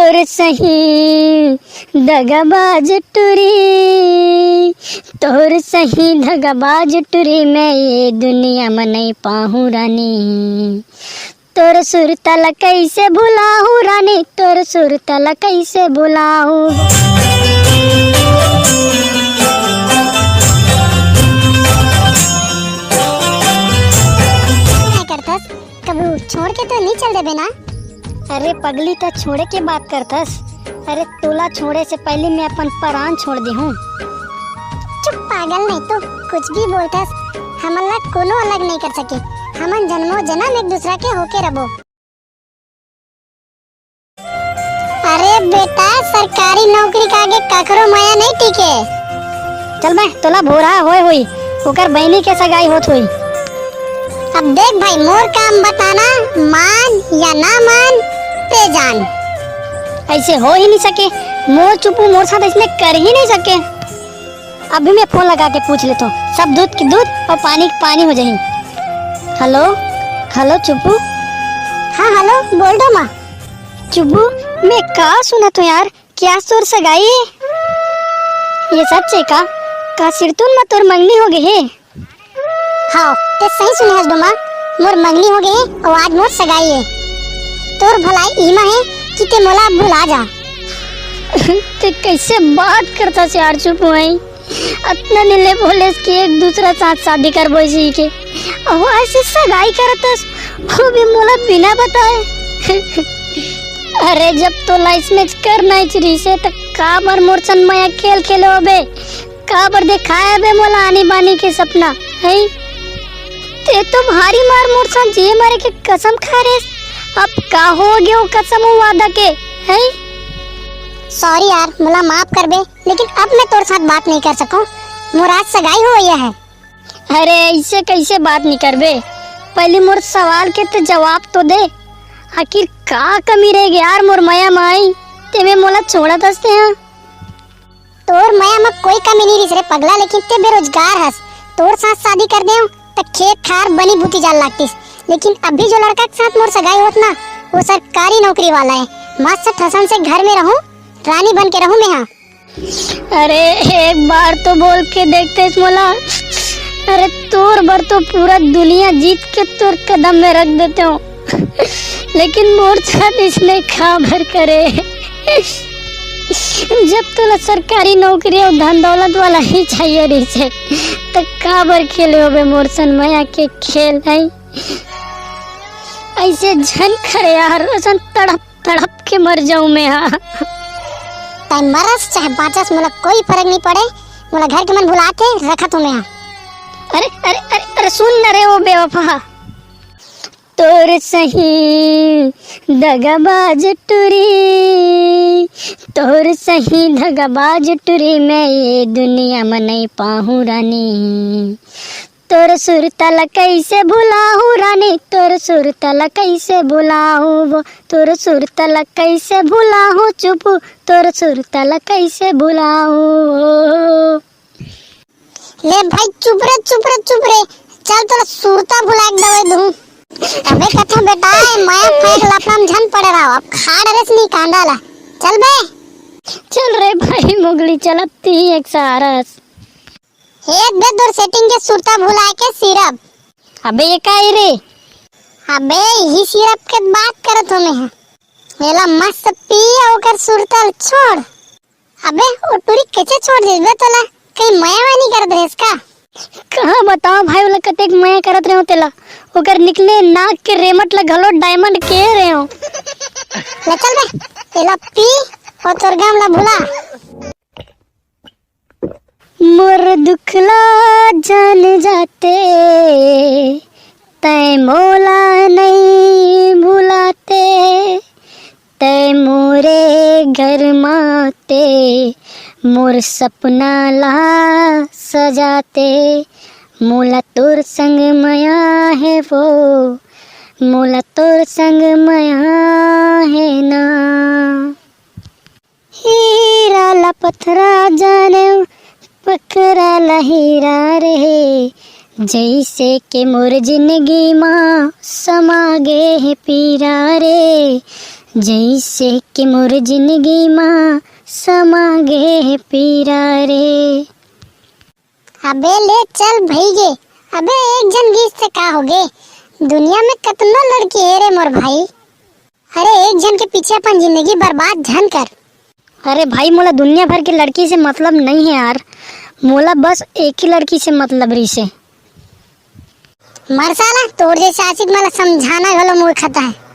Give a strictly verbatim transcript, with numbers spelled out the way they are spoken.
तोर सही दगाबाज टुरी, तोर सही दगाबाज टुरी, मैं ये दुनिया म नइ पाहूँ रानी। तोर सुरता ल कइसे भुलाहूँ रानी, तोर सुरता ल कइसे भुलाहूँ। काय करथस? कभू छोड़ के तो नइ चल देबे ना? अरे पगली, त छोड़े के बात करथस? अरे तोला छोड़े से पहिली मैं अपन परान छोड़ देहूँ। चुप पागल, नहीं तो कुछ भी बोलथस। हमन ला कोनो अलग नइ कर सके। हमन जन्मों जन्म एक दूसरा के होके रबो। अरे बेटा, सरकारी नौकरी के आगे ककरो मया नइ टिके। चल बे, तोला भोरहा होए होही, ओकर बहिनी के सगाई होत होही। अब देख भाई, मोर काम बताना, मान या ना मान, ते जान। अइसे हो ही नइ सके, मोर चुपू मोर साथ अइसने कर ही नइ सके। अभी मैं फोन लगा के पूछ लेथों, सब दूध के दूध अउ पानी के पानी हो जाही। हेलो, हेलो चुपू। हाँ हेलो, बोल डोमा। चुपू, मैं का सुनत हों यार, कि आज तोर सगाई हे? ये सच हे का? का सिरतुन म तोर मंगनी हो गे हे? हाँ, ते सही सुने हस डोमा, मोर मंगनी हो गे हे अउ आज मोर सगाई हे। तोर भलाई इमा हे कि ते मोला भुला जा। ते कइसे बात करथस यार चुपू? अतना दिन ले बोलेस कि एक दूसरा साथ शादी करबो इसी के, अउ अइसे सगाई करथस, वो भी मोला बिना बताए। अरे जब तोला अइसने करना ही रहिसे त काबर मोर सन मया खेल खेले होबे? काबर देखाय बे मोला आनी बानी के सपना, हैं? ते तो भारी मार मोर साथ जिए मरे के कसम खाय रेहेस। अब का हो गे वो कसम, वो वादा के, हैं? Sorry यार, मोला माफ कर बे, लेकिन अब मैं तोर साथ बात नइ कर सकूं। मोर आज सगाई होवइया हे। अरे अइसे कइसे बात नइ करबे? पहिली मोर सवाल के ते जवाब तो दे। आखिर का कमी रह गे यार मोर मया म, तेमे मोला छोड़त हस तेहा? तोर मया म कोई कमी नइ रिहिस रे पगला, लेकिन ते बेरोजगार हस। तोर साथ शादी कर देंव त खेत खार बनी बूती जाय ल लागतिस, लेकिन अभी जो लड़का के साथ मोर सगाई होत ना, वो सरकारी नौकरी वाला हे। मस्त ठसन से घर में रहूं, रानी बन के रहूं मैं हा। अरे एक बार तो बोल के देखतेस मोला। अरे तोर बर तो पूरा दुनिया जीत के तोर कदम में रख देतेंव, लेकिन मोर साथ अइसने काबर करे? जब तोला सरकारी नौकरी अउ धन दौलत वाला ही चाहिए रहिसे, त काबर खेले होबे मोर सन मया के खेल? हैं, अइसे झन करे यार, अइसन तड़प तड़प के मर जाहूं मैं हा। तैं मरस चाहे बांचस, मोला कोई फरक नइ पड़े। मोला घर के मन भुलात हे, रखत हों मैं हा। अरे अरे अरे अरे, सुन न रे वो बेवफा। तोर सही दगाबाज टुरी, तोर सही दगाबाज टुरी, मैं ये दुनिया म नइ पाहूं रानी। तोर सुरता ल कइसे भुलाहूं रानी, तोर सुरता ल कइसे भुलाहूं वो, तोर सुरता ल कइसे भुलाहूं चुपू, तोर सुरता ल कइसे भुलाहूं वो। ले भाई चुप रे, चुप रे, चुप रे। चल तोला सुरता भुलाय के दवई दूं। अबे कथा बेटा, ए मया फेंक लफड़ा म झन पड़े रहो, अब खा डरेस नी कांदा ला। चल बे। चल रे भाई मुगली, चल अब ती एक सहारा हस। हे दे तोर setting के सुरता भुलाय के syrup। अबे ये का हे रे? अबे इही syrup के बात करत हों मैं हा। एला मस्त पी अउ ओकर सुरता ल छोड़। अबे, ओ टुरी कइसे छोड़ देस बे तोला? कहीं मया वया नइ करत रहेस का? कहाँ बताओं भाई, ओला कतेक मया करत रहेंव तेला। ओकर निकले नाक के रेमट ला घलो diamond के रहेंव। ले चल बे, एला पी अउ तोर गम ला भुला। मोर दुख ला जान जाते, तैं मोला नइ भुलाते, तैं मोरे घर म आते, मोर सपना ला सजाते। मोला तोर संग मया हे वो, मोला तोर संग मया हे ना। हीरा ला पथरा जानेंव, पथरा ला हीरा रे, जइसे के मोर जिनगी मा समा गे हे पीरा रे, जइसे कि मोर जिंदगी मा समा गे पीरा रे। अबे ले चल भई गे। अबे एक झन गिस ते का होगे? दुनिया में कतनो लड़की हे रे मोर भाई। अरे एक झन के पीछे अपन जिंदगी बर्बाद झन कर। अरे भाई, मोला दुनिया भर के लड़की से मतलब नहीं है यार, मोला बस एक ही लड़की से मतलब रहिसे। मर साला, तोर जैसे आशिक मला समझाना घलो मूर्खता है।